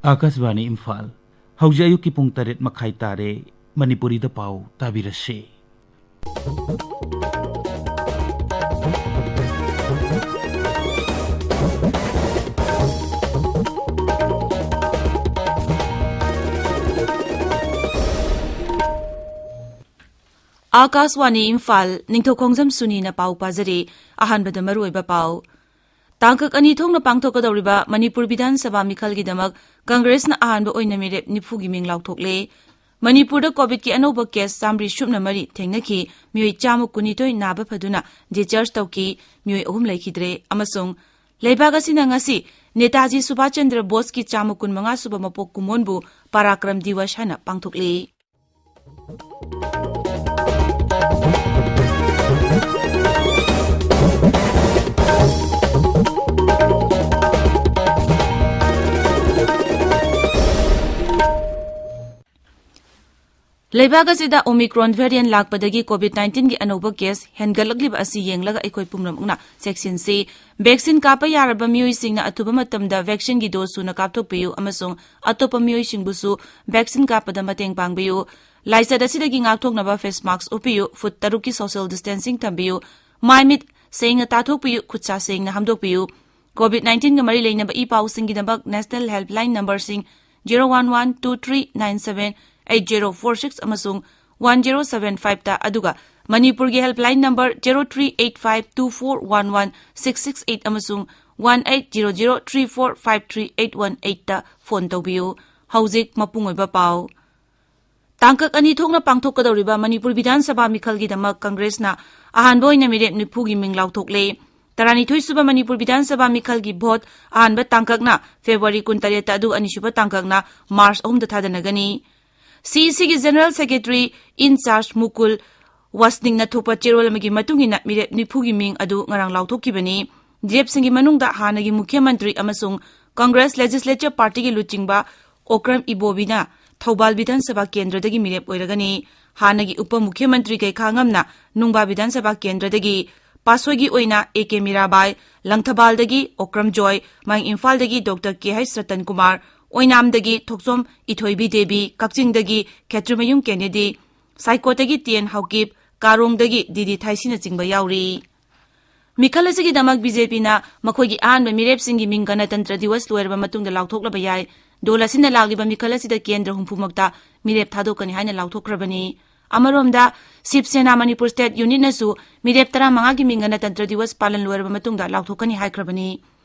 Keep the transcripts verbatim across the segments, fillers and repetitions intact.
ꯑꯥꯀꯥꯁꯕꯥꯅꯤ ꯏꯝꯐꯥꯜ꯫ ꯍꯧꯖꯤꯛ ꯑꯌꯨꯛꯀꯤ ꯄꯨꯡ ꯇꯔꯦꯠ ꯃꯈꯥꯏ ꯇꯥꯔꯦ꯫ ꯃꯅꯤꯄꯨꯔꯤꯗ ꯄꯥꯎ ꯇꯥꯕꯤꯔꯁꯤ꯫ ꯑꯥꯀꯥꯁꯕꯥꯅꯤ ꯏꯝꯐꯥꯜ, ꯅꯤꯡꯊꯧꯈꯣꯡꯖꯝ ꯁꯨꯅꯤꯅ ꯄꯥꯎ ꯄꯥꯖꯔꯤ꯫ ꯑꯍꯥꯟꯕꯗ ꯃꯔꯨꯑꯣꯏꯕ ꯄꯥꯎ꯫ ꯇꯥꯡꯀꯛ ꯑꯅꯤ ꯊꯣꯛꯅ ꯄꯥꯡꯊꯣꯛꯀꯗꯧꯔꯤꯕ ꯃꯅꯤꯄꯨꯔ ꯕꯤꯙꯥꯟ ꯁꯚꯥ ꯃꯤꯈꯜꯒꯤꯗꯃꯛ ꯀꯪꯒ꯭ꯔꯦꯁꯅ ꯑꯍꯥꯟꯕ ꯑꯣꯏꯅ ꯃꯤꯔꯦꯞ ꯅꯤꯐꯨꯒꯤ ꯃꯤꯡ ꯂꯥꯎꯊꯣꯛꯂꯦ꯫ ꯃꯅꯤꯄꯨꯔꯗ ꯀꯣꯚꯤꯗꯀꯤ ꯑꯅꯧꯕ ꯀꯦꯁ ꯆꯥꯃꯔꯤ ꯁꯨꯞꯅ ꯃꯔꯤ ꯊꯦꯡꯅꯈꯤ꯫ ꯃꯤꯑꯣꯏ ꯆꯥꯝꯃ ꯀꯨꯟꯅꯤꯊꯣꯏ ꯅꯥꯕ ꯐꯗꯨꯅ ꯗꯤꯁꯆꯥꯔꯖ ꯇꯧꯈꯤ꯫ ꯃꯤꯑꯣꯏ ꯑꯍꯨꯝ ꯂꯩꯈꯤꯗ꯭ꯔꯦ꯫ ꯑꯃꯁꯨꯡ ꯂꯩꯕꯥꯛ ꯑꯁꯤꯅ ꯉꯁꯤ ꯅꯦꯇꯥꯖꯤ ꯁꯨꯚꯥꯁ ꯆꯟꯗ꯭ꯔ ꯕꯣꯁꯀꯤ ꯆꯥꯝꯃ ꯀꯨꯟꯃꯉꯥ ꯁꯨꯕ ꯃꯄꯣꯛ ꯀꯨꯝꯑꯣꯟꯕꯨ ꯄꯔꯥꯀ꯭ꯔꯝ ꯗꯤꯋꯁ ꯍꯥꯏꯅ ꯄꯥꯡꯊꯣꯛꯂꯤ꯫ ꯂꯩꯕꯥꯛ ꯑꯁꯤꯗ Omicron variant ꯂꯥꯛꯄꯗꯒꯤ COVID nineteenꯒꯤ ꯑꯅꯧꯕ ꯀꯦꯁ ꯍꯦꯟꯒꯠꯂꯛꯂꯤꯕ ꯑꯁꯤ ꯌꯦꯡꯂꯒ ꯑꯩꯈꯣꯏ ꯄꯨꯝꯅꯃꯛꯅ ꯆꯦꯛꯁꯤꯟꯁꯤ꯫ ꯚꯦꯛꯁꯤꯟ ꯀꯥꯞꯄ ꯌꯥꯔꯕ ꯃꯤꯑꯣꯏꯁꯤꯡꯅ ꯑꯊꯨꯕ ꯃꯇꯝꯗ ꯚꯦꯛꯁꯤꯟꯒꯤ ꯗꯣꯁ ꯁꯨꯅ ꯀꯥꯞꯊꯣꯛꯄꯤꯌꯨ ꯑꯃꯁꯨꯡ ꯑꯇꯣꯞꯄ ꯃꯤꯑꯣꯏꯁꯤꯡꯕꯨꯁꯨ ꯚꯦꯛꯁꯤꯟ ꯀꯥꯞꯄꯗ ꯃꯇꯦꯡ ꯄꯥꯡꯕꯤꯌꯨ꯫ ꯂꯥꯏꯆꯠ ꯑꯁꯤꯗꯒꯤ ꯉꯥꯛꯊꯣꯛꯅꯕ ꯐꯦꯁ ꯃꯥꯁꯛ ꯎꯞꯄꯤꯌꯨ, ꯐꯨꯠ ꯇꯔꯨꯛꯀꯤ ꯁꯣꯁꯤꯌꯦꯜ ꯗꯤꯁꯇꯦꯟꯁꯤꯡ ꯊꯝꯕꯤꯌꯨ, ꯃꯥꯏ ꯃꯤꯠ ꯁꯦꯡꯅ ꯇꯥꯊꯣꯛꯄꯤꯌꯨ, ꯈꯨꯠ ꯁꯥ ꯁꯦꯡꯅ ꯍꯥꯝꯗꯣꯛꯄꯤꯌꯨ꯫ COVID nineteenꯒ ꯃꯔꯤ ꯂꯩꯅꯕ ꯏ ꯄꯥꯎꯁꯤꯡꯒꯤꯗꯃꯛ ꯅꯦꯁꯅꯦꯜ ꯍꯦꯜꯞꯂꯥꯏꯟ ꯅꯝꯕꯔꯁꯤꯡ zero one one two three nine seven eight zero four six ꯑꯃꯁꯨꯡ one zero seven fiveꯇ, ꯑꯗꯨꯒ ꯃꯅꯤꯄꯨꯔꯒꯤ helpline number zero three eight five two four one one six six eight ꯑꯃꯁꯨꯡ one eight zero zero three four five three eight one eightꯇ phone ꯇꯧꯕꯤꯌꯨ꯫ ꯍꯧꯖꯤꯛ ꯃꯄꯨꯡ ꯑꯣꯏꯕ ꯄꯥꯎ꯫ ꯇꯥꯡꯀꯛ ꯑꯅꯤ ꯊꯣꯛꯅ ꯄꯥꯡꯊꯣꯛꯀꯗꯧꯔꯤꯕ ꯃꯅꯤꯄꯨꯔ ꯕꯤꯙꯥꯟ ꯁꯚꯥ ꯃꯤꯈꯜꯒꯤꯗꯃꯛ ꯀꯪꯒ꯭ꯔꯦꯁꯅ ꯑꯍꯥꯟꯕ ꯑꯣꯏꯅ ꯃꯤꯔꯦꯞ ꯅꯤꯐꯨꯒꯤ ꯃꯤꯡ ꯂꯥꯎꯊꯣꯛꯂꯦ꯫ ꯇꯔꯥꯅꯤꯊꯣꯏ ꯁꯨꯕ ꯃꯅꯤꯄꯨꯔ ꯕꯤꯙꯥꯟ ꯁꯚꯥ ꯃꯤꯈꯜꯒꯤ ꯚꯣꯠ ꯑꯍꯥꯟꯕ ꯇꯥꯡꯀꯛꯅ ꯐꯦꯕ꯭ꯔꯨꯋꯥꯔꯤ ꯀꯨꯟꯇꯔꯦꯠꯇ, ꯑꯗꯨꯒ ꯑꯅꯤꯁꯨꯕ ꯇꯥꯡꯀꯛꯅ ꯃꯥꯔꯆ ꯑꯍꯨꯝꯗ ꯊꯥꯗꯅꯒꯅꯤ꯫ CECꯒꯤ ꯖꯦꯅꯔꯦꯜ ꯁꯦꯀ꯭ꯔꯦꯇꯔꯤ ꯏꯟ ꯆꯥꯔꯖ ꯃꯨꯀꯨꯜ ꯋꯥꯁꯅꯤꯡꯅ ꯊꯣꯛꯄ ꯆꯦꯔꯣꯜ ꯑꯃꯒꯤ ꯃꯇꯨꯡ ꯏꯟꯅ ꯃꯤꯔꯦꯞ ꯅꯤꯐꯨꯒꯤ ꯃꯤꯡ ꯑꯗꯨ ꯉꯔꯥꯡ ꯂꯥꯎꯊꯣꯛꯈꯤꯕꯅꯤ꯫ ꯃꯤꯔꯦꯞꯁꯤꯡꯒꯤ ꯃꯅꯨꯡꯗ ꯍꯥꯟꯅꯒꯤ ꯃꯨꯈ꯭ꯌ ꯃꯟꯇ꯭ꯔꯤ ꯑꯃꯁꯨꯡ ꯀꯪꯒ꯭ꯔꯦꯁ ꯂꯦꯖꯤꯁꯂꯦꯆꯔ ꯄꯥꯔꯇꯤꯒꯤ ꯂꯨꯆꯤꯡꯕ ꯑꯣꯀ꯭ꯔꯝ ꯏꯕꯣꯕꯤꯅ ꯊꯧꯕꯥꯜ ꯕꯤꯙꯥꯟ ꯁꯚꯥ ꯀꯦꯟꯗ꯭ꯔꯗꯒꯤ ꯃꯤꯔꯦꯞ ꯑꯣꯏꯔꯒꯅꯤ꯫ ꯍꯥꯟꯅꯒꯤ ꯎꯄ ꯃꯨꯈ꯭ꯌ ꯃꯟꯇ꯭ꯔꯤ ꯀꯩꯈꯥꯉꯝꯅ ꯅꯨꯡꯕꯥ ꯕꯤꯙꯥꯟ ꯁꯚꯥ ꯀꯦꯟꯗ꯭ꯔꯗꯒꯤ, ꯄꯥꯠꯁꯣꯏꯒꯤ ꯑꯣꯏꯅ A K ꯃꯤꯔꯥꯕꯥꯏ, ꯂꯪꯊꯕꯥꯜꯗꯒꯤ ꯑꯣꯀ꯭ꯔꯝ ꯖꯣꯏ, ꯃꯌꯥꯡ ꯏꯝꯐꯥꯜꯗꯒꯤ doctor K H Ratan Kumar, ꯑꯣꯏꯅꯥꯝꯗꯒꯤ ꯊꯣꯛꯆꯣꯝ ꯏꯊꯣꯏꯕꯤ ꯗꯦꯕꯤ, ꯀꯛꯆꯤꯡꯗꯒꯤ ꯈꯦꯇ꯭ꯔꯤꯃꯌꯨꯝ ꯀꯦꯅꯦꯗꯤ, ꯁꯥꯏꯀꯣꯠꯇꯒꯤ ꯇꯤ ꯑꯦꯟ ꯍꯥꯎꯀꯤꯞ, ꯀꯥꯔꯣꯡꯗꯒꯤ ꯗꯤ ꯗꯤ ꯊꯥꯏꯁꯤꯅꯆꯤꯡꯕ ꯌꯥꯎꯔꯤ꯫ ꯃꯤꯈꯜ ꯑꯁꯤꯒꯤꯗꯃꯛ ꯕꯤ ꯖꯦ ꯄꯤꯅ ꯃꯈꯣꯏꯒꯤ ꯑꯍꯥꯟꯕ ꯃꯤꯔꯦꯞꯁꯤꯡꯒꯤ ꯃꯤꯡ ꯒꯅꯇꯟꯇ꯭ꯔ ꯗꯤꯋꯁ ꯂꯣꯏꯔꯕ ꯃꯇꯨꯡꯗ ꯂꯥꯎꯊꯣꯛꯂꯕ ꯌꯥꯏ꯫ ꯗꯣꯜ ꯑꯁꯤꯅ ꯂꯥꯛꯂꯤꯕ ꯃꯤꯈꯜ ꯑꯁꯤꯗ ꯀꯦꯟꯗ꯭ꯔ ꯍꯨꯝꯐꯨꯃꯛꯇ ꯃꯤꯔꯦꯞ ꯊꯥꯗꯣꯛꯀꯅꯤ ꯍꯥꯏꯅ ꯂꯥꯎꯊꯣꯛꯈ꯭ꯔꯕꯅꯤ꯫ ꯑꯃꯔꯣꯝꯗ, ꯁꯤꯕ ꯁꯦꯅꯥ ꯃꯅꯤꯄꯨꯔ ꯁ꯭ꯇꯦꯠ ꯌꯨꯅꯤꯠꯅꯁꯨ ꯃꯤꯔꯦꯞ ꯇꯔꯥꯃꯉꯥꯒꯤ ꯃꯤꯡ ꯒꯅꯇꯟꯇ꯭ꯔ ꯗꯤꯋꯁ ꯄꯥꯂꯟ ꯂꯣꯏꯔꯕ ꯃꯇꯨꯡꯗ ꯂꯥꯎꯊꯣꯛꯀꯅꯤ ꯍꯥꯏꯈ꯭ꯔꯕꯅꯤ꯫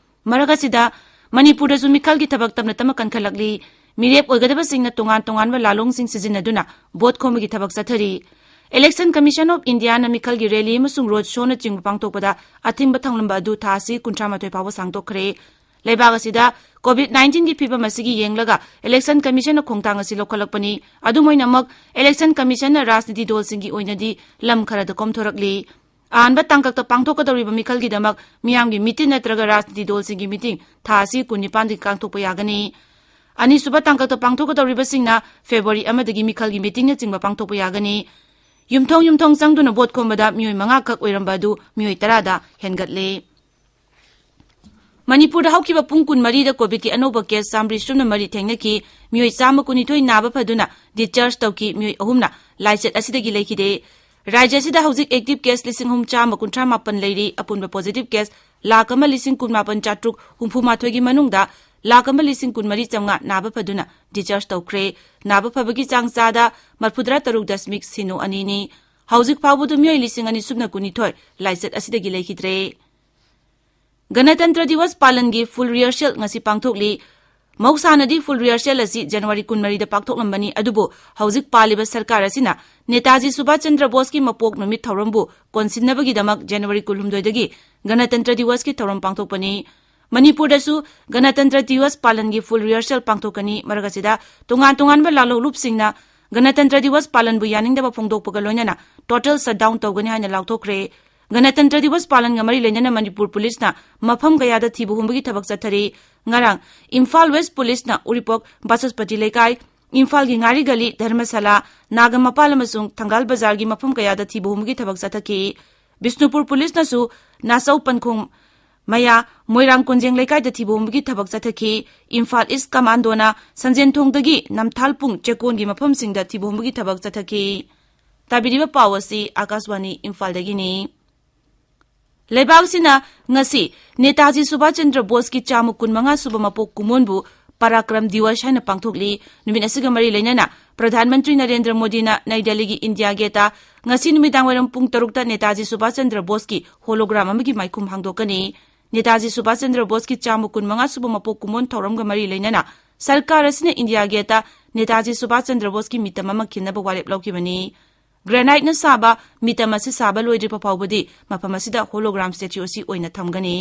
ꯃꯔꯛ ꯑꯁꯤꯗ, ꯃꯅꯤꯄꯨꯔꯗꯁꯨ ꯃꯤꯈꯜꯒꯤ ꯊꯕꯛ ꯇꯞꯅ ꯇꯞꯅ ꯀꯟꯈꯠꯂꯛꯂꯤ꯫ ꯃꯤꯔꯦꯞ ꯑꯣꯏꯒꯗꯕꯁꯤꯡꯅ ꯇꯣꯉꯥꯟ ꯇꯣꯉꯥꯟꯕ ꯂꯥꯂꯣꯡꯁꯤꯡ ꯁꯤꯖꯤꯟꯅꯗꯨꯅ ꯚꯣꯠ ꯈꯣꯝꯕꯒꯤ ꯊꯕꯛ ꯆꯠꯊꯔꯤ꯫ Election Commission of Indiaꯅ ꯃꯤꯈꯜꯒꯤ rally ꯑꯃꯁꯨꯡ road showꯅꯆꯤꯡꯕ ꯄꯥꯡꯊꯣꯛꯄꯗ ꯑꯊꯤꯡꯕ ꯊꯝꯂꯝꯕ ꯑꯗꯨ ꯊꯥ ꯑꯁꯤ ꯀꯨꯟꯊ꯭ꯔꯥ ꯃꯥꯊꯣꯏ ꯐꯥꯎꯕ ꯁꯥꯡꯗꯣꯛꯈ꯭ꯔꯦ꯫ ꯂꯩꯕꯥꯛ ꯑꯁꯤꯗ COVID nineteenꯒꯤ ꯐꯤꯕꯝ ꯑꯁꯤꯒꯤ ꯌꯦꯡꯂꯒ Election Commissionꯅ ꯈꯣꯡꯊꯥꯡ ꯑꯁꯤ ꯂꯧꯈꯠꯂꯛꯄꯅꯤ꯫ ꯑꯗꯨꯝ ꯑꯣꯏꯅꯃꯛ, Election Commissionꯅ ꯔꯥꯖꯅꯤꯇꯤ ꯗꯣꯜꯁꯤꯡꯒꯤ ꯑꯣꯏꯅꯗꯤ ꯂꯝ ꯈꯔꯗ ꯀꯣꯝꯊꯣꯔꯛꯂꯤ꯫ ꯑꯍꯥꯟꯕ ꯇꯥꯡꯀꯛꯇ ꯄꯥꯡꯊꯣꯛꯀꯗꯧꯔꯤꯕ ꯃꯤꯈꯜꯒꯤꯗꯃꯛ ꯃꯤꯌꯥꯝꯒꯤ meeting ꯅꯠꯇ꯭ꯔꯒ ꯔꯥꯖꯅꯤꯇꯤ ꯗꯣꯜꯁꯤꯡꯒꯤ meeting ꯊꯥ ꯑꯁꯤ ꯀꯨꯟꯅꯤꯄꯥꯟꯗꯒꯤ ꯄꯥꯡꯊꯣꯛꯄ ꯌꯥꯒꯅꯤ꯫ ꯑꯅꯤꯁꯨꯕ ꯇꯥꯡꯀꯛꯇ ꯄꯥꯡꯊꯣꯛꯀꯗꯧꯔꯤꯕꯁꯤꯡꯅ February ꯑꯃꯗꯒꯤ ꯃꯤꯈꯜꯒꯤ meetingꯅꯆꯤꯡꯕ ꯄꯥꯡꯊꯣꯛꯄ ꯌꯥꯒꯅꯤ꯫ ꯌꯨꯝꯊꯣꯡ ꯌꯨꯝꯊꯣꯡ ꯆꯪꯗꯨꯅ ꯚꯣꯠ ꯈꯣꯝꯕꯗ ꯃꯤꯑꯣꯏ ꯃꯉꯥ ꯈꯛ ꯑꯣꯏꯔꯝꯕ ꯑꯗꯨ ꯃꯤꯑꯣꯏ ꯇꯔꯥꯗ ꯍꯦꯟꯒꯠꯂꯦ꯫ ꯃꯅꯤꯄꯨꯔꯗ ꯍꯧꯈꯤꯕ ꯄꯨꯡ ꯀꯨꯟꯃꯔꯤꯗ COVIDꯀꯤ ꯑꯅꯧꯕ case ꯆꯥꯃꯔꯤ ꯁꯨꯞꯅ ꯃꯔꯤ ꯊꯦꯡꯅꯈꯤ꯫ ꯃꯤꯑꯣꯏ ꯆꯥꯝꯃ ꯀꯨꯟꯅꯤꯊꯣꯏ ꯅꯥꯕ ꯐꯗꯨꯅ discharge ꯇꯧꯈꯤ꯫ ꯃꯤꯑꯣꯏ ꯑꯍꯨꯝꯅ ꯂꯥꯏꯆꯠ ꯑꯁꯤꯗꯒꯤ ꯂꯩꯈꯤꯗꯦ꯫ ꯔꯥꯖ꯭ꯌ ꯑꯁꯤꯗ ꯍꯧꯖꯤꯛ active case ꯂꯤꯁꯤꯡ ꯑꯍꯨꯝ ꯆꯥꯝꯃ ꯀꯨꯟꯊ꯭ꯔꯥ ꯃꯥꯄꯟ ꯂꯩꯔꯤ꯫ ꯑꯄꯨꯟꯕ positive case ꯂꯥꯈ ꯑꯃ ꯂꯤꯁꯤꯡ ꯀꯨꯟꯃꯥꯄꯟ ꯆꯥꯇ꯭ꯔꯨꯛ ꯍꯨꯝꯐꯨ ꯃꯥꯊꯣꯏꯒꯤ ꯃꯅꯨꯡꯗ ꯂꯥꯈ ꯑꯃ ꯂꯤꯁꯤꯡ ꯀꯨꯟꯃꯔꯤ ꯆꯥꯝꯃꯉꯥ ꯅꯥꯕ ꯐꯗꯨꯅ discharge ꯇꯧꯈ꯭ꯔꯦ꯫ ꯅꯥꯕ ꯐꯕꯒꯤ ꯆꯥꯡ ꯆꯥꯗ ꯃꯔꯐꯨꯇꯔꯥ ꯇꯔꯨꯛ ꯗꯁꯃꯤꯛ ꯁꯤꯅꯣ ꯑꯅꯤꯅꯤ꯫ ꯍꯧꯖꯤꯛ ꯐꯥꯎꯕꯗ ꯃꯤꯑꯣꯏ ꯂꯤꯁꯤꯡ ꯑꯅꯤ ꯁꯨꯞꯅ ꯀꯨꯟꯅꯤꯊꯣꯏ ꯂꯥꯏꯆꯠ ꯑꯁꯤꯗꯒꯤ ꯂꯩꯈꯤꯗ꯭ꯔꯦ꯫ ꯒꯅꯇꯟꯇ꯭ꯔ ꯗꯤꯋꯁ ꯄꯥꯂꯟꯒꯤ full rehearsal ꯉꯁꯤ ꯄꯥꯡꯊꯣꯛꯂꯤ꯫ ꯃꯍꯧꯁꯥꯅꯗꯤ full rehearsal ꯑꯁꯤ January ꯀꯨꯟꯃꯔꯤꯗ ꯄꯥꯡꯊꯣꯛꯂꯝꯕꯅꯤ, ꯑꯗꯨꯕꯨ ꯍꯧꯖꯤꯛ ꯄꯥꯜꯂꯤꯕ ꯁꯔꯀꯥꯔ ꯑꯁꯤꯅ ꯅꯦꯇꯥꯖꯤ ꯁꯨꯚꯥꯁ ꯆꯟꯗ꯭ꯔ ꯕꯣꯁꯀꯤ ꯃꯄꯣꯛ ꯅꯨꯃꯤꯠ ꯊꯧꯔꯝꯕꯨ ꯀꯣꯟꯁꯤꯟꯅꯕꯒꯤꯗꯃꯛ January ꯀꯨꯟꯍꯨꯝꯗꯣꯏꯗꯒꯤ ꯒꯅꯇꯟꯇ꯭ꯔ ꯗꯤꯋꯁꯀꯤ ꯊꯧꯔꯝ ꯄꯥꯡꯊꯣꯛꯄꯅꯤ꯫ ꯃꯅꯤꯄꯨꯔꯗꯁꯨ ꯒꯅꯇꯟꯇ꯭ꯔ ꯗꯤꯋꯁ ꯄꯥꯂꯟꯒꯤ full rehearsal ꯄꯥꯡꯊꯣꯛꯀꯅꯤ꯫ ꯃꯔꯛ ꯑꯁꯤꯗ, ꯇꯣꯉꯥꯟ ꯇꯣꯉꯥꯟꯕ ꯂꯥꯂꯣꯡꯂꯨꯞꯁꯤꯡꯅ ꯒꯅꯇꯟꯇ꯭ꯔ ꯗꯤꯋꯁ ꯄꯥꯂꯟꯕꯨ ꯌꯥꯅꯤꯡꯗꯕ ꯐꯣꯡꯗꯣꯛꯄꯒ ꯂꯣꯏꯅꯅ total shutdown ꯇꯧꯒꯅꯤ ꯍꯥꯏꯅ ꯂꯥꯎꯊꯣꯛꯈ꯭ꯔꯦ꯫ ꯒꯅꯇꯟꯇ꯭ꯔ ꯗꯤꯋꯁ ꯄꯥꯂꯟꯒ ꯃꯔꯤ ꯂꯩꯅꯅ ꯃꯅꯤꯄꯨꯔ ꯄꯨꯂꯤꯁꯅ ꯃꯐꯝ ꯀꯌꯥꯗ ꯊꯤꯕ ꯍꯨꯝꯕꯒꯤ ꯊꯕꯛ ꯆꯠꯊꯔꯤ꯫ ꯉꯔꯥꯡ ꯏꯝꯐꯥꯜ ꯋꯦꯁ ꯄꯨꯂꯤꯁꯅ ꯎꯔꯤꯄꯣꯛ ꯕꯥꯆꯁꯄꯇꯤ ꯂꯩꯀꯥꯏ, ꯏꯝꯐꯥꯜꯒꯤ ꯉꯥꯔꯤ ꯒꯂꯤ, ꯙꯔꯃꯁꯥꯂꯥ, ꯅꯥꯒꯥꯃꯄꯥꯜ ꯑꯃꯁꯨꯡ ꯊꯪꯒꯥꯜ ꯕꯖꯥꯔꯒꯤ ꯃꯐꯝ ꯀꯌꯥꯗ ꯊꯤꯕ ꯍꯨꯝꯕꯒꯤ ꯊꯕꯛ ꯆꯠꯊꯈꯤ꯫ ꯕꯤꯁꯅꯨꯄꯨꯔ ꯄꯨꯂꯤꯁꯅꯁꯨ ꯅꯥꯆꯧ ꯄꯟꯈꯣꯡ ꯃꯌꯥ ꯃꯣꯏꯔꯥꯡ ꯀꯣꯟꯖꯦꯡ ꯂꯩꯀꯥꯏꯗ ꯊꯤꯕ ꯍꯨꯝꯕꯒꯤ ꯊꯕꯛ ꯆꯠꯊꯈꯤ꯫ ꯏꯝꯐꯥꯜ ꯏꯁ ꯀꯃꯥꯟꯗꯣꯅ ꯁꯟꯖꯦꯟꯊꯣꯡꯗꯒꯤ ꯅꯝꯊꯥꯜ ꯄꯨꯡ ꯆꯦꯀꯣꯟꯒꯤ ꯃꯐꯝꯁꯤꯡꯗ ꯊꯤꯕ ꯍꯨꯝꯕꯒꯤ ꯊꯕꯛ ꯆꯠꯊꯈꯤ꯫ ꯇꯥꯕꯤꯔꯤꯕ ꯄꯥꯎ ꯑꯁꯤ ꯑꯥꯀꯥꯁꯕꯥꯅꯤ ꯏꯝꯐꯥꯜꯗꯒꯤꯅꯤ꯫ ꯂꯩꯕꯥꯛ ꯑꯁꯤꯅ ꯉꯁꯤ ꯅꯦꯇꯥꯖꯤ ꯁꯨꯚꯥꯁ ꯆꯟꯗ꯭ꯔ ꯕꯣꯁꯀꯤ ꯆꯥꯝꯃ ꯀꯨꯟꯃꯉꯥ ꯁꯨꯕ ꯃꯄꯣꯛ ꯀꯨꯝꯑꯣꯟꯕꯨ ꯄꯔꯥꯀ꯭ꯔꯝ ꯗꯤꯋꯁ ꯍꯥꯏꯅ ꯄꯥꯡꯊꯣꯛꯂꯤ꯫ ꯅꯨꯃꯤꯠ ꯑꯁꯤꯒ ꯃꯔꯤ ꯂꯩꯅꯅ ꯄ꯭ꯔꯙꯥꯟ ꯃꯟꯇ꯭ꯔꯤ ꯅꯔꯦꯟꯗ꯭ꯔ ꯃꯣꯗꯤꯅ ꯅꯩ ꯗꯦꯜꯂꯤꯒꯤ ꯏꯟꯗꯤꯌꯥ ꯒꯦꯠꯇ ꯉꯁꯤ ꯅꯨꯃꯤꯗꯥꯡ ꯋꯥꯏꯔꯝ ꯄꯨꯡ ꯇꯔꯨꯛꯇ ꯅꯦꯇꯥꯖꯤ ꯁꯨꯚꯥꯁ ꯆꯟꯗ꯭ꯔ ꯕꯣꯁꯀꯤ ꯍꯣꯂꯣꯒ꯭ꯔꯥꯝ ꯑꯃꯒꯤ ꯃꯥꯏꯈꯨꯝ ꯍꯥꯡꯗꯣꯛꯀꯅꯤ꯫ ꯅꯦꯇꯥꯖꯤ ꯁꯨꯚꯥꯁ ꯆꯟꯗ꯭ꯔ ꯕꯣꯁꯀꯤ ꯆꯥꯝꯃ ꯀꯨꯟꯃꯉꯥ ꯁꯨꯕ ꯃꯄꯣꯛ ꯀꯨꯝꯑꯣꯟ ꯊꯧꯔꯝꯒ ꯃꯔꯤ ꯂꯩꯅꯅ ꯁꯔꯀꯥꯔ ꯑꯁꯤꯅ ꯏꯟꯗꯤꯌꯥ ꯒꯦꯠꯇ ꯅꯦꯇꯥꯖꯤ ꯁꯨꯚꯥꯁ ꯆꯟꯗ꯭ꯔ ꯕꯣꯁꯀꯤ ꯃꯤꯇꯝ ꯑꯃ ꯈꯤꯟꯅꯕ ꯋꯥꯔꯦꯞ ꯂꯧꯈꯤꯕꯅꯤ꯫ ꯒ꯭ꯔꯦꯅꯥꯏꯠꯅ ꯁꯥꯕ ꯃꯤꯇꯝ ꯑꯁꯤ ꯁꯥꯕ ꯂꯣꯏꯗ꯭ꯔꯤꯕ ꯐꯥꯎꯕꯗꯤ ꯃꯐꯝ ꯑꯁꯤꯗ ꯍꯣꯂꯣꯒ꯭ꯔꯥꯝ ꯁ꯭ꯇꯦꯆꯨ ꯑꯁꯤ ꯑꯣꯏꯅ ꯊꯝꯒꯅꯤ꯫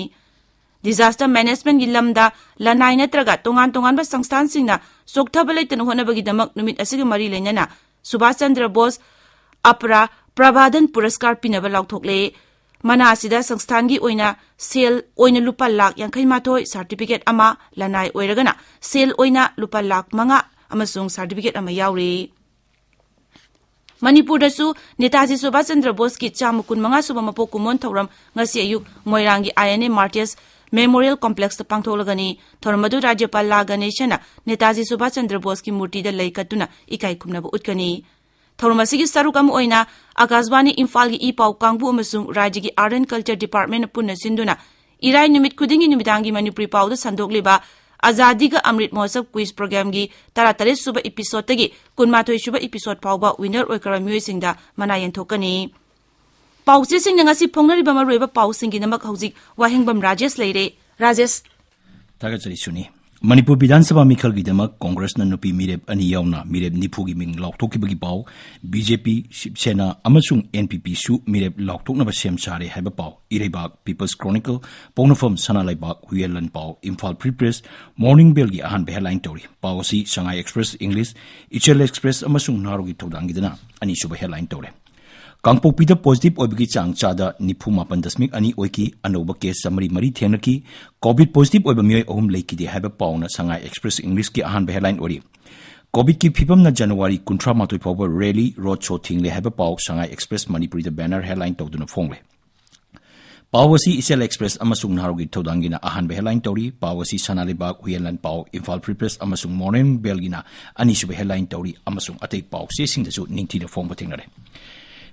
ꯗꯤꯖꯥꯁꯇꯔ ꯃꯦꯅꯦꯖꯃꯦꯟꯠꯀꯤ ꯂꯝꯗ ꯂꯅꯥꯏ ꯅꯠꯇ꯭ꯔꯒ ꯇꯣꯉꯥꯟ ꯇꯣꯉꯥꯟꯕ ꯁꯪꯁꯊꯥꯟꯁꯤꯡꯅ ꯆꯣꯛꯊꯕ ꯂꯩꯇꯅ ꯍꯣꯠꯅꯕꯒꯤꯗꯃꯛ ꯅꯨꯃꯤꯠ ꯑꯁꯤꯒ ꯃꯔꯤ ꯂꯩꯅꯅ ꯁꯨꯚꯥꯁ ꯆꯟꯗ꯭ꯔ ꯕꯣꯁ ꯑꯄ꯭ꯔꯥ ꯄ꯭ꯔꯕꯥꯙꯟ ꯄꯨꯔꯁꯀꯥꯔ ꯄꯤꯅꯕ ꯂꯥꯎꯊꯣꯛꯂꯦ꯫ ꯃꯅꯥ ꯑꯁꯤꯗ ꯁꯪꯁꯊꯥꯟꯒꯤ ꯑꯣꯏꯅ ꯁꯦꯜ ꯑꯣꯏꯅ ꯂꯨꯄꯥ ꯂꯥꯈ ꯌꯥꯡꯈꯩ ꯃꯥꯊꯣꯏ, ꯁꯥꯔꯇꯤꯐꯤꯀꯦꯠ ꯑꯃ, ꯂꯅꯥꯏ ꯑꯣꯏꯔꯒꯅ ꯁꯦꯜ ꯑꯣꯏꯅ ꯂꯨꯄꯥ ꯂꯥꯈ ꯃꯉꯥ ꯑꯃꯁꯨꯡ ꯁꯥꯔꯇꯤꯐꯤꯀꯦꯠ ꯑꯃ ꯌꯥꯎꯔꯤ꯫ ꯃꯅꯤꯄꯨꯔꯗꯁꯨ ꯅꯦꯇꯥꯖꯤ ꯁꯨꯚꯥꯁ ꯆꯟꯗ꯭ꯔ ꯕꯣꯁꯀꯤ ꯆꯥꯝꯃ ꯀꯨꯟꯃꯉꯥ ꯁꯨꯕ ꯃꯄꯣꯛ ꯀꯨꯝꯑꯣꯟ ꯊꯧꯔꯝ ꯉꯁꯤ ꯑꯌꯨꯛ ꯃꯣꯏꯔꯥꯡꯒꯤ ꯑꯥꯏ ꯑꯦꯟ ꯑꯦ ꯃꯥꯔꯇꯤꯌꯔꯁ ꯃꯦꯃꯣꯔꯤꯌꯦꯜ ꯀꯣꯝꯄ꯭ꯂꯦꯛꯁꯇ ꯄꯥꯡꯊꯣꯛꯂꯒꯅꯤ꯫ ꯊꯧꯔꯝ ꯑꯗꯨ ꯔꯥꯖ꯭ꯌꯄꯥꯜ ꯂꯥ ꯒꯅꯦꯁꯟꯅ ꯅꯦꯇꯥꯖꯤ ꯁꯨꯚꯥꯁ ꯆꯟꯗ꯭ꯔ ꯕꯣꯁꯀꯤ ꯃꯨꯔꯇꯤꯗ ꯂꯩ ꯀꯠꯇꯨꯅ ꯏꯀꯥꯏ ꯈꯨꯝꯅꯕ ꯎꯠꯀꯅꯤ꯫ ꯊꯧꯔꯝ ꯑꯁꯤꯒꯤ ꯁꯔꯨꯛ ꯑꯃ ꯑꯣꯏꯅ ꯑꯥꯀꯥꯁꯕꯥꯅꯤ ꯏꯝꯐꯥꯜꯒꯤ ꯏ ꯄꯥꯎ ꯀꯥꯡꯕꯨ ꯑꯃꯁꯨꯡ ꯔꯥꯖ꯭ꯌꯒꯤ Art and Culture Departmentꯅ ꯄꯨꯟꯅ ꯁꯤꯟꯗꯨꯅ ꯏꯔꯥꯏ ꯅꯨꯃꯤꯠ ꯈꯨꯗꯤꯡꯒꯤ ꯅꯨꯃꯤꯗꯥꯡꯒꯤ ꯃꯅꯤꯄꯨꯔꯤ ꯄꯥꯎꯗ ꯁꯟꯗꯣꯛꯂꯤꯕ ꯑꯖꯥꯗꯤ ꯀꯥ ꯑꯃ꯭ꯔꯤꯠ ꯃꯍꯣꯠꯁꯕ ꯀ꯭ꯋꯤꯖ ꯄ꯭ꯔꯣꯒ꯭ꯔꯥꯝꯒꯤ ꯇꯔꯥꯇꯔꯦꯠ ꯁꯨꯕ ꯏꯄꯤꯁꯣꯗꯇꯒꯤ ꯀꯨꯟꯃꯥꯊꯣꯏ ꯁꯨꯕ ꯏꯄꯤꯁꯣꯗ ꯐꯥꯎꯕ ꯋꯤꯅꯔ ꯑꯣꯏꯈ꯭ꯔꯕ ꯃꯤꯑꯣꯏꯁꯤꯡꯗ ꯃꯅꯥ ꯌꯦꯟꯊꯣꯛꯀꯅꯤ꯫ ꯄꯥꯎꯆꯦꯁꯤꯡꯅ ꯉꯁꯤ ꯐꯣꯡꯅꯔꯤꯕ ꯃꯔꯨꯑꯣꯏꯕ ꯄꯥꯎꯁꯤꯡꯒꯤꯗꯃꯛ ꯍꯧꯖꯤꯛ ꯋꯥꯍꯦꯡꯕꯝ ꯔꯥꯖꯦꯁ ꯂꯩꯔꯦ꯫ ꯔꯥꯖꯦꯁ꯫ ꯊꯥꯒꯠꯆꯔꯤ ꯁꯨꯅꯤ꯫ ꯃꯅꯤꯄꯨꯔ ꯕꯤꯙꯥꯟ ꯁꯚꯥ ꯃꯤꯈꯜꯒꯤꯗꯃꯛ ꯀꯣꯡꯒ꯭ꯔꯦꯁꯅ ꯅꯨꯄꯤ ꯃꯤꯔꯦꯞ ꯑꯅꯤ ꯌꯥꯎꯅ ꯃꯤꯔꯦꯞ ꯅꯤꯐꯨꯒꯤ ꯃꯤꯡ ꯂꯥꯎꯊꯣꯛꯈꯤꯕꯒꯤ ꯄꯥꯎ, ꯕꯤ ꯖꯦ ꯄꯤ, ꯁꯤꯕ ꯁꯦꯅꯥ ꯑꯃꯁꯨꯡ ꯑꯦꯟ ꯄꯤ ꯄꯤꯁꯨ ꯃꯤꯔꯦꯞ ꯂꯥꯎꯊꯣꯛꯅꯕ ꯁꯦꯝ ꯁꯥꯔꯦ ꯍꯥꯏꯕ ꯄꯥꯎ, ꯏꯔꯩꯕꯥꯛ, ꯄꯤꯄꯜꯁ ꯀ꯭ꯔꯣꯅꯤꯀꯜ, ꯄꯣꯛꯅꯐꯝ ꯁꯅꯥ ꯂꯩꯕꯥꯛ, ꯍꯨꯏꯌꯦꯟ Lanpao, Imphal free press, morning ꯕꯦꯜꯒꯤ ꯑꯍꯥꯟꯕ ꯍꯦꯗꯂꯥꯏꯟ ꯇꯧꯔꯤ꯫ ꯄꯥꯎ ꯑꯁꯤ ꯁꯉꯥꯏ ꯑꯦꯛꯁꯄ꯭ꯔꯦꯁ ꯏꯪꯂꯤꯁ, ꯏꯆꯦꯜ ꯑꯦꯛꯁꯄ꯭ꯔꯦꯁ ꯑꯃꯁꯨꯡ ꯅꯍꯥꯔꯣꯜꯒꯤ ꯊꯧꯗꯥꯡꯒꯤꯗꯅ ꯑꯅꯤꯁꯨꯕ ꯍꯦꯗꯂꯥꯏꯟ ꯇꯧꯔꯦ꯫ ꯀꯥꯡꯄꯣꯛꯄꯤꯗ ꯄꯣꯖꯤꯇꯤꯚ ꯑꯣꯏꯕꯒꯤ ꯆꯥꯡ ꯆꯥꯗ ꯅꯤꯐꯨ ꯃꯥꯄꯟ ꯗꯁꯃꯤꯛ ꯑꯅꯤ ꯑꯣꯏꯈꯤ꯫ ꯑꯅꯧꯕ ꯀꯦꯁ ꯆꯥꯃꯔꯤ ꯃꯔꯤ ꯊꯦꯡꯅꯈꯤ꯫ ꯀꯣꯚꯤꯗ ꯄꯣꯖꯤꯇꯤꯚ ꯑꯣꯏꯕ ꯃꯤꯑꯣꯏ ꯑꯍꯨꯝ ꯂꯩꯈꯤꯗꯦ ꯍꯥꯏꯕ ꯄꯥꯎꯅ ꯁꯉꯥꯏ ꯑꯦꯛꯁꯄ꯭ꯔꯦꯁ ꯏꯪꯂꯤꯁꯀꯤ ꯑꯍꯥꯟꯕ ꯍꯦꯗꯂꯥꯏꯟ ꯑꯣꯏꯔꯤ꯫ ꯀꯣꯚꯤꯗꯀꯤ ꯐꯤꯕꯝꯅ ꯖꯅꯋꯥꯔꯤ ꯀꯨꯟꯊ꯭ꯔꯥ ꯃꯥꯊꯣꯏ ꯐꯥꯎꯕ ꯔꯦꯂꯤ, ꯔꯣꯗ ꯁꯣ ꯊꯤꯡꯂꯦ ꯍꯥꯏꯕ ꯄꯥꯎ ꯁꯉꯥꯏ ꯑꯦꯛꯁꯄ꯭ꯔꯦꯁ ꯃꯅꯤꯄꯨꯔꯤꯗ ꯕꯦꯅꯔ ꯍꯦꯗꯂꯥꯏꯟ ꯇꯧꯗꯨꯅ ꯐꯣꯡꯂꯦ꯫ ꯄꯥꯎ ꯑꯁꯤ ꯏꯆꯦꯜ ꯑꯦꯛꯁꯄ꯭ꯔꯦꯁ ꯑꯃꯁꯨꯡ ꯅꯍꯥꯔꯣꯜꯒꯤ ꯊꯧꯗꯥꯡꯒꯤꯅ ꯑꯍꯥꯟꯕ headline ꯇꯧꯔꯤ꯫ ꯄꯥꯎ ꯑꯁꯤ ꯁꯅꯥ ꯂꯩꯕꯥꯛ, ꯍꯨꯏꯌꯦꯟ ꯂꯥꯟ ꯄꯥꯎ, ꯏꯝꯐꯥꯜ ꯐ꯭ꯔꯤ ꯄ꯭ꯔꯦꯁ ꯑꯃꯁꯨꯡ ꯃꯣꯔꯅꯤꯡ ꯕꯦꯜꯒꯤꯅ ꯑꯅꯤꯁꯨꯕ headline ꯇꯧꯔꯤ ꯑꯃꯁꯨꯡ ꯑꯇꯩ ꯄꯥꯎ ꯆꯦꯁꯤꯡꯗꯁꯨ ꯅꯤꯡꯊꯤꯅ ꯐꯣꯡꯕ ꯊꯦꯡꯅꯔꯦ꯫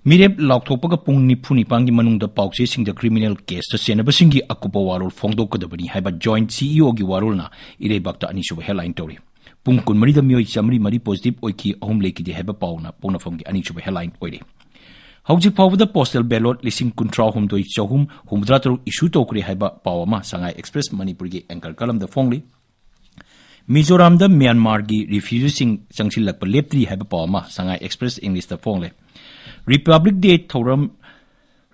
ꯃꯤꯔꯦꯞ ꯂꯥꯎꯊꯣꯛꯄꯒ ꯄꯨꯡ ꯅꯤꯐꯨ ꯅꯤꯄꯥꯟꯒꯤ ꯃꯅꯨꯡꯗ ꯄꯥꯎ ꯆꯦꯁꯤꯡꯗ ꯀ꯭ꯔꯤꯃꯤꯅꯦꯜ ꯀꯦꯁꯇ ꯆꯦꯟꯅꯕꯁꯤꯡꯒꯤ ꯑꯀꯨꯞꯄ ꯋꯥꯔꯣꯜ ꯐꯣꯡꯗꯣꯛꯀꯗꯕꯅꯤ ꯍꯥꯏꯕ ꯖꯣꯏꯟꯠ ꯁꯤꯏꯑꯣꯒꯤ ꯋꯥꯔꯣꯜꯅ ꯏꯔꯩꯕꯥꯛꯇ ꯑꯅꯤꯁꯨꯕ headline ꯇꯧꯔꯤ꯫ ꯄꯨꯡ ꯀꯨꯟꯃꯔꯤꯗ ꯃꯤꯑꯣꯏ ꯆꯥꯃꯔꯤ ꯃꯔꯤ positive ꯑꯣꯏꯈꯤ, ꯑꯍꯨꯝ ꯂꯩꯈꯤꯗꯦ ꯍꯥꯏꯕ ꯄꯥꯎꯅ ꯄꯣꯛꯅꯐꯝꯒꯤ ꯑꯅꯤꯁꯨꯕ headline ꯑꯣꯏꯔꯤ꯫ ꯍꯧꯖꯤꯛ ꯐꯥꯎꯕꯗ postal ballot ꯂꯤꯁꯤꯡ ꯀꯨꯟꯊ꯭ꯔꯥꯍꯨꯝꯗꯣꯏ ꯆꯍꯨꯝ ꯍꯨꯝꯐꯨꯇꯔꯥ ꯇꯔꯨꯛ issue ꯇꯧꯈ꯭ꯔꯦ ꯍꯥꯏꯕ ꯄꯥꯎ ꯑꯃ ꯁꯉꯥꯏ ꯑꯦꯛꯁꯄ꯭ꯔꯦꯁ ꯃꯅꯤꯄꯨꯔꯒꯤ anchor columnꯗ ꯐꯣꯡꯂꯤ꯫ ꯃꯤꯖꯣꯔꯥꯝꯗ ꯃ꯭ꯌꯥꯟꯃꯥꯔꯒꯤ refugeeꯁꯤꯡ ꯆꯪꯁꯤꯜꯂꯛꯄ ꯂꯦꯞꯇ꯭ꯔꯤ ꯍꯥꯏꯕ ꯄꯥꯎ ꯑꯃ ꯁꯉꯥꯏ ꯑꯦꯛꯁꯄ꯭ꯔꯦꯁ ꯏꯪꯂꯤꯁꯇ ꯐꯣꯡꯂꯦ꯫ ꯔꯤꯄꯕ꯭ꯂꯤꯛ ꯗꯦ ꯊꯧꯔꯝ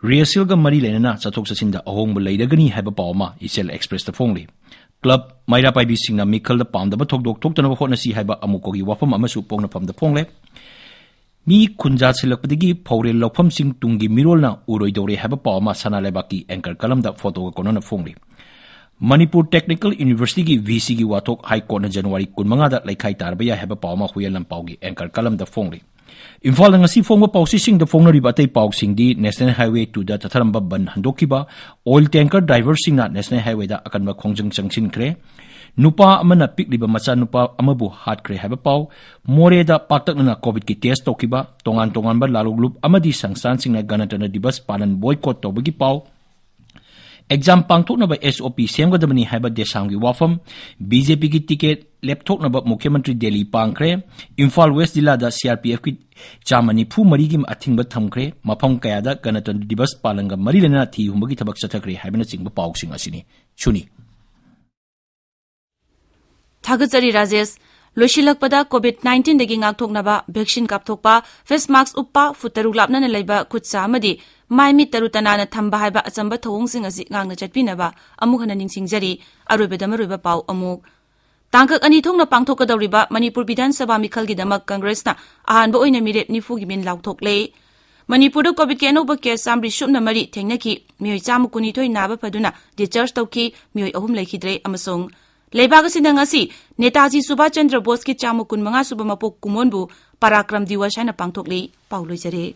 ꯔꯤꯍꯔꯁꯦꯜꯒ ꯃꯔꯤ ꯂꯩꯅꯅ ꯆꯠꯊꯣꯛ ꯆꯠꯁꯤꯟꯗ ꯑꯍꯣꯡꯕ ꯂꯩꯔꯒꯅꯤ ꯍꯥꯏꯕ ꯄꯥꯎ ꯑꯃ ꯏꯆꯦꯜ ꯑꯦꯛꯁꯄ꯭ꯔꯦꯁꯇ ꯐꯣꯡꯂꯤ꯫ ꯀ꯭ꯂꯕ ꯃꯩꯔꯥ ꯄꯥꯏꯕꯤꯁꯤꯡꯅ ꯃꯤꯈꯜꯗ ꯄꯥꯝꯗꯕ ꯊꯧꯗꯣꯛ ꯊꯣꯛꯇꯅꯕ ꯍꯣꯠꯅꯁꯤ ꯍꯥꯏꯕ ꯑꯃꯨꯛꯀꯒꯤ ꯋꯥꯐꯝ ꯑꯃꯁꯨ ꯄꯣꯛꯅꯐꯝꯗ ꯐꯣꯡꯂꯦ꯫ ꯃꯤ ꯈꯨꯟꯖꯥꯁꯤꯜꯂꯛꯄꯗꯒꯤ ꯐꯧꯔꯦꯜ ꯂꯧꯐꯝꯁꯤꯡ ꯇꯨꯡꯒꯤ ꯃꯤꯔꯣꯜꯅ ꯎꯔꯣꯏꯗꯧꯔꯦ ꯍꯥꯏꯕ ꯄꯥꯎ ꯑꯃ ꯁꯅꯥ ꯂꯩꯕꯥꯛꯀꯤ anchor columnꯗ ꯐꯣꯇꯣꯒ ꯀꯣꯟꯅꯅ ꯐꯣꯡꯂꯤ꯫ ꯃꯅꯤꯄꯨꯔ ꯇꯦꯛꯅꯤꯀꯦꯜ ꯌꯨꯅꯤꯚꯔꯁꯤꯇꯤꯒꯤ ꯚꯤꯁꯤꯒꯤ ꯋꯥꯊꯣꯛ ꯍꯥꯏ ꯀꯣꯔꯠꯅ ꯖꯅꯋꯥꯔꯤ ꯀꯨꯟꯃꯉꯥꯗ ꯂꯩꯈꯥꯏ ꯇꯥꯔꯕ ꯌꯥꯏ ꯍꯥꯏꯕ ꯄꯥꯎ ꯑꯃ ꯍꯨꯏꯌꯦꯟ ꯂꯥꯟꯄꯥꯎꯒꯤ anchor columnꯗ ꯐꯣꯡꯂꯤ꯫ ꯏꯝꯐꯥꯜꯗ ꯉꯁꯤ ꯐꯣꯡꯕ ꯄꯥꯎꯆꯦꯁꯤꯡꯗ ꯐꯣꯡꯅꯔꯤꯕ ꯑꯇꯩ ꯄꯥꯎꯁꯤꯡꯗꯤ National Highway twoꯗ ꯆꯠꯊꯔꯝꯕ ꯕꯟ ꯍꯟꯗꯣꯛꯈꯤꯕ, oil tanker driverꯁꯤꯡꯅ National Highwayꯗ ꯑꯀꯟꯕ ꯈꯣꯡꯖꯪ ꯆꯪꯁꯤꯟꯈ꯭ꯔꯦ, ꯅꯨꯄꯥ ꯑꯃꯅ ꯄꯤꯛꯂꯤꯕ ꯃꯆꯥꯅꯨꯄꯥ ꯑꯃꯕꯨ ꯍꯥꯠꯈ꯭ꯔꯦ ꯍꯥꯏꯕ ꯄꯥꯎ, ꯃꯣꯔꯦꯗ ꯄꯥꯛꯇꯛꯅꯅ ꯀꯣꯚꯤꯗꯀꯤ ꯇꯦꯁ ꯇꯧꯈꯤꯕ, ꯇꯣꯉꯥꯟ ꯇꯣꯉꯥꯟꯕ ꯂꯥꯂꯣꯡꯂꯨꯞ ꯑꯃꯗꯤ ꯁꯪꯁꯊꯥꯟꯁꯤꯡꯅ ꯒꯅꯇꯟꯇ꯭ꯔ ꯗꯤꯕꯁ ꯄꯥꯂꯟ boycott ꯇꯧꯕꯒꯤ ꯄꯥꯎ, ꯑꯦꯛꯖꯥꯝ ꯄꯥꯡꯊꯣꯛꯅꯕ SOP ꯁꯦꯝꯒꯗꯕꯅꯤ ꯍꯥꯏꯕ ꯗꯦꯁꯥꯝꯒꯤ ꯋꯥꯐꯝ, BJPꯒꯤ ꯇꯤꯀꯦꯠ ꯂꯦꯞꯊꯣꯛꯅꯕ ꯃꯨꯈ꯭ꯌ ꯃꯟꯇ꯭ꯔꯤ ꯗꯦꯜꯂꯤ ꯄꯥꯡꯈ꯭ꯔꯦ, ꯏꯝꯐꯥꯜ ꯋꯦꯁ ꯖꯤꯂꯥꯗ CRPFꯀꯤ ꯆꯥꯝꯃ ꯅꯤꯐꯨ ꯃꯔꯤꯒꯤ ꯑꯊꯤꯡꯕ ꯊꯝꯈ꯭ꯔꯦ, ꯃꯐꯝ ꯀꯌꯥꯗ ꯒꯅꯇꯟꯇ꯭ꯔ ꯗꯤꯕꯁ ꯄꯥꯂꯟꯒ ꯃꯔꯤ ꯂꯩꯅꯅ ꯊꯤ ꯍꯨꯝꯕꯒꯤ ꯊꯕꯛ ꯆꯠꯊꯈ꯭ꯔꯦ ꯍꯥꯏꯕꯅꯆꯤꯡꯕ ꯄꯥꯎꯁꯤꯡ ꯑꯁꯤꯅꯤ꯫ ꯁꯨꯅꯤ꯫ ꯊꯥꯒꯠꯆꯔꯤ ꯔꯥꯖꯦꯁ꯫ ꯂꯣꯏꯁꯤꯜꯂꯛꯄꯗ COVID nineteenꯗꯒꯤ ꯉꯥꯛꯊꯣꯛꯅꯕ vaccine ꯀꯥꯞꯊꯣꯛꯄ, face mask ꯎꯞꯄ, ꯐꯨꯠ ꯇꯔꯨꯛ ꯂꯥꯞꯅꯅ ꯂꯩꯕ ꯈꯨꯠ ꯁꯥ ꯑꯃꯗꯤ ꯃꯥꯏ ꯃꯤꯠ ꯇꯔꯨ ꯇꯅꯥꯟꯅ ꯊꯝꯕ ꯍꯥꯏꯕ ꯑꯆꯝꯕ ꯊꯧꯑꯣꯡꯁꯤꯡ ꯑꯁꯤ ꯉꯥꯛꯅ ꯆꯠꯄꯤꯅꯕ ꯑꯃꯨꯛ ꯍꯟꯅ ꯅꯤꯡꯁꯤꯡꯖꯔꯤ꯫ ꯑꯔꯣꯏꯕꯗ ꯃꯔꯨꯑꯣꯏꯕ ꯄꯥꯎ ꯑꯃꯨꯛ꯫ ꯇꯥꯡꯀꯛ ꯑꯅꯤ ꯊꯣꯛꯅ ꯄꯥꯡꯊꯣꯛꯀꯗꯧꯔꯤꯕ ꯃꯅꯤꯄꯨꯔ ꯕꯤꯙꯥꯟ ꯁꯚꯥ ꯃꯤꯈꯜꯒꯤꯗꯃꯛ ꯀꯪꯒ꯭ꯔꯦꯁꯅ ꯑꯍꯥꯟꯕ ꯑꯣꯏꯅ ꯃꯤꯔꯦꯞ ꯅꯤꯐꯨꯒꯤ ꯃꯤꯟ ꯂꯥꯎꯊꯣꯛꯂꯦ꯫ ꯃꯅꯤꯄꯨꯔꯗ COVID-ꯀꯤ ꯑꯅꯧꯕ case ꯆꯥꯝꯃꯔꯤ ꯁꯨꯞꯅ ꯃꯔꯤ ꯊꯦꯡꯅꯈꯤ꯫ ꯃꯤꯑꯣꯏ ꯆꯥꯝꯃ ꯀꯨꯟꯅꯤꯊꯣꯏ ꯅꯥꯕ ꯐꯗꯨꯅ discharge ꯇꯧꯈꯤ꯫ ꯃꯤꯑꯣꯏ ꯑꯍꯨꯝ ꯂꯩꯈꯤꯗ꯭ꯔꯦ꯫ ꯑꯃꯁꯨꯡ ꯂꯩꯕꯥꯛ ꯑꯁꯤꯗ ꯉꯁꯤ ꯅꯦꯇꯥꯖꯤ ꯁꯨꯚꯥꯁ ꯆꯟꯗ꯭ꯔ ꯕꯣꯁꯀꯤ ꯆꯥꯝꯃ ꯀꯨꯟꯃꯉꯥ ꯁꯨꯕ ꯃꯄꯣꯛ ꯀꯨꯝꯑꯣꯟꯕꯨ ꯄꯔꯥꯀ꯭ꯔꯝ ꯗꯤꯋꯁ ꯍꯥꯏꯅ ꯄꯥꯡꯊꯣꯛꯂꯤ꯫ ꯄꯥꯎ ꯂꯣꯏꯖꯔꯦ꯫